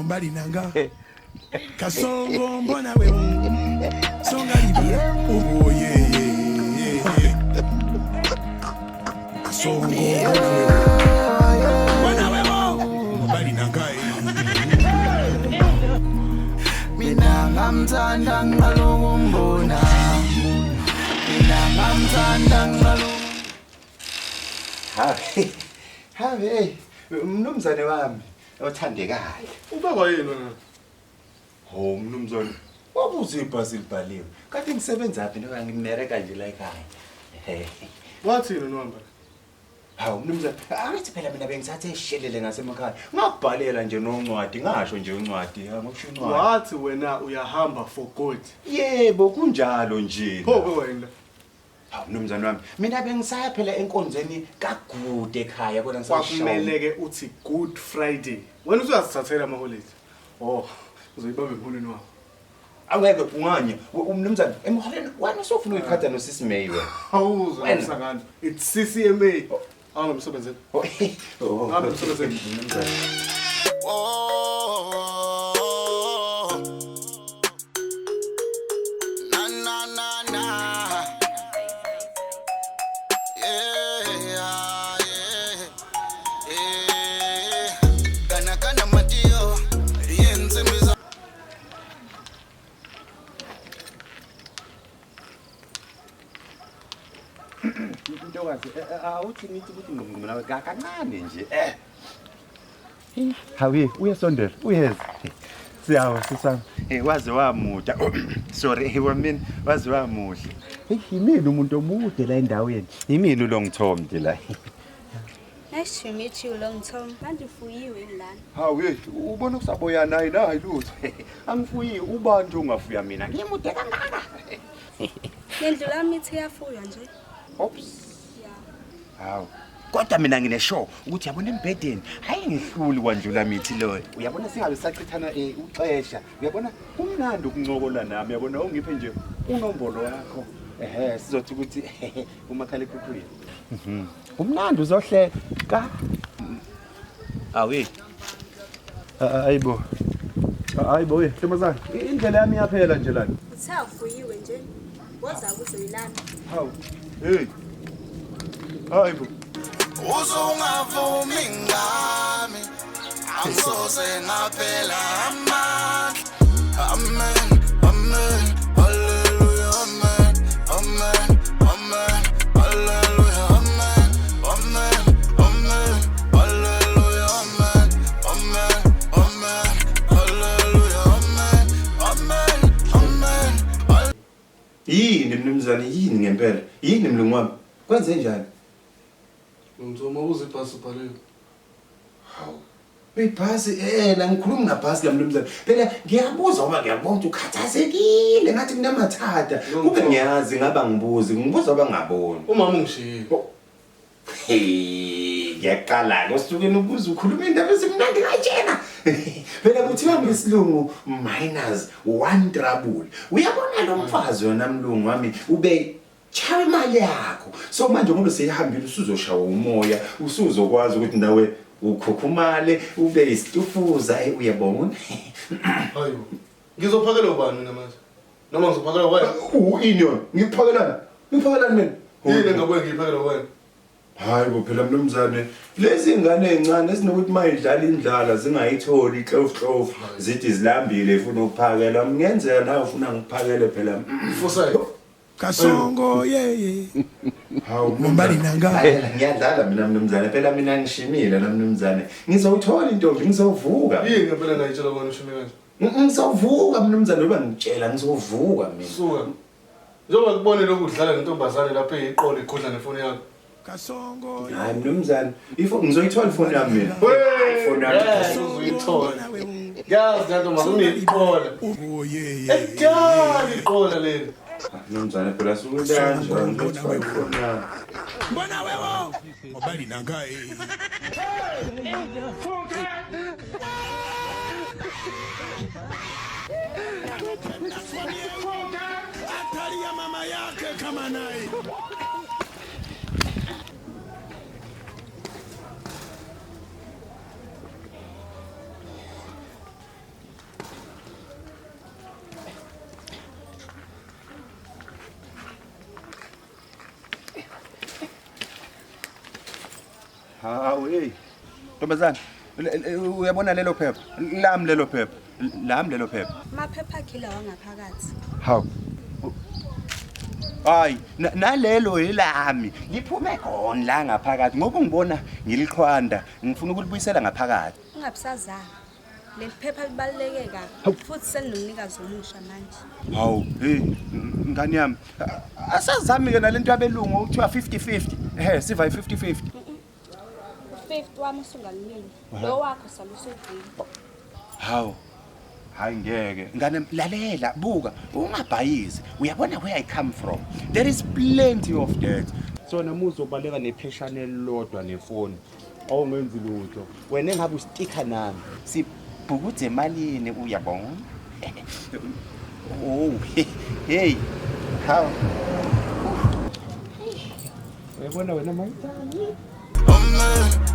Mobali na nga Kasongo mbona wewe songa libala oh yeah yeah yeah Kasongo mbona wewe mbona wewe mobali na nga Mina ngamthanda ngalokumbona Mina ngamthanda ngalo Have, have, mnumzane wami othandekayo. Ubaba yini wena? Ho mnumzane, wabuza ibhasi libhaliwe. Kade ngisebenza phi noma ngimereka nje la ekhaya. Wathini nohamba? Hawu mnumzane, angithi phela mina bengithathe eshelele ngasemakhaya. Ngakubhalela nje noncwadi, ngasho nje uncwadi, ngokusho incwadi. Wathi wena uyahamba for good. Yebo, kunjalo nje. Pho ke wena. Hawu mnumzane wami, mina bengisaya phela enkonzweni kaGude ekhaya kodwa ngisashawa. Kwakumele ke uthi Good Friday. Wena usuyazithathela ama holiday. Oh, uzoyibamba emholweni wakho. Aweke unganya, umnumzane emholweni wena usofuna uyiqhatha noSisi May wena. Awuzwa Wena. umsangano. It's CCMA. Awunga emsebenzini. Oh, oh. Hamba emsebenzini. Mnumzane. Oh, na na na na. Yeah, yeah, yeah. Kana kana matiyo, yensimbi za Ntokazi, awuthi ngithi ukuthi ngqungquma nawe kancane nje. Eh. Hawi, uyasondela, uyeza. Siyawa sisami. Eh waze wamuda. Sorry, eh wamini waze wamuhle. Hey, yimini umuntu omude la endaweni. Yimini lo ngithomde la. Nice to meet you, Long Tom. Manje ufuyiwe yini lana? Hawu hey, ubona kusaboyana hayi nayi lutho. Angifuyi ubani ongafuya mina. Ngimude kangaka. Nendlu lami ithi iyafuywa nje. Oops. Yeah. Hawu. Kodwa mina ngine-sure ukuthi yabona embhedeni hayi ngihluli kwandlula mithi loyo. Uyabona singabe sachithana uxesha. Uyabona kumnandi ukuncokola nami uyabona ungiphe nje unombolo wakho. Ehhe sizothi ukuthi umakhalekhukhwini. Mhm. Kumnandi uzohleka. Awu. Hayibo. Hayibo we ntombazane indlela yami iyaphela nje lana. Uthe awufuyiwe nje. Woza uzoyilanda. Hawu. Hey. Hayibo. Uzungavumi ngami angisoze ngaphela amandla Amen amen hallelujah amen amen amen hallelujah amen amen amen hallelujah amen amen amen hallelujah amen amen amen Yini mnumzane yini ngempela? Yini mlungu wami? Kwenze njani? Ngizoma uze ibhasi ubhalile. Hawu. Ibhasi na ngikhuluma ngabhasi la mnumzane. Phela ngiyabuza ngoba ngiyabona ukuthi ukhathazekile ngathi kunamathada. Kube ngiyazi ngaba ngibuzi, ngibuza abangaboni. Umama ungishiyile. Hey, ngiyaqala ke usukeni ubuza ukhuluma indaba ezimnandi kanjena. Phela kuthiwa ngesilungu minus one trouble. Uyabona lo mfazi wena mlungu wami ube chawa imali yakho. So manje ngoba seyihambile usuzoshawa umoya, usuzokwazi ukuthi nawe ukhukhumale ube isitufuza uyabona. Hayibo. Ngizophakela ubani mina manje? Noma ngizophakela wena? Ini yona? Ngikuphakelani? Ngikuphakelani mina? Yini engabuye ngiyiphakele wena? Hayi bo phela mnumzane, lezi ngane ezincane ezinokuthi mayidlala indlala zingayitholi ihlofu hlofu zithi zilambile ifuna ukuphakela. Ngenzeka nawe ufuna ngikuphakele phela. Fuseke. Kasongo yeah yeah Hawu Mobali na nga Phela ngiyadlala mina mnumzane, phela mina ngishimile la mnumzane. Ngizowuthola intombi, ngizovuka. Yini ngempela ngayitshela wena ushime kanje? Ngizovuka mnumzane ngoba ngitshela ngizovuka mina. Suka. Njengoba kubone lokhu udlala nentombazane lapha eyiqola ikhudla nefoni yakho. Kasongo Hayi mnumzane, ifo ngizoyithola ifoni yami mina. Ifoni yami. Uzoyithola. Yazi le ntombazane uneyiqola. Oh yeah yeah Elidala iqola leli. Mnumzane phela suke kanjani ngizoyithola ifoni yami. Mbona wewe mobali na nga Atalia mama yake kama naye. Hawu hey. Ntombazana, uyabona lelo phepha? Lami lelo phepha. Lami lelo phepha. Amaphepha akhe lawa ngaphakathi. Hawu. Hayi, nalelo elami. Liphume khona la ngaphakathi ngoba ungibona ngiliqhwanda, ngifuna ukulibuyisela ngaphakathi. Ungabusazama. Leli phepha libaluleke kabi futhi selinomnikazi omusha manje. Hawu, hey, ngane yami. Asazami ke nalento yabelungu okuthiwa 50-50. Ehhe, siva i-50-50. U-50 wami usungalinini. Lo wakho sala usugcina. Hawu. Hayi ngeke. Ngane lalela, buka, ungabhayizi. Uyabona where I come from. There is plenty of that. So namuza ubaleka nepheshana elilodwa nefoni. Awungenzi lutho. Wena engabe ustika nami. Sibhukudze emalini uyabona? Oh, hey. Hawu. Uyabona wena mayitani? Oh man,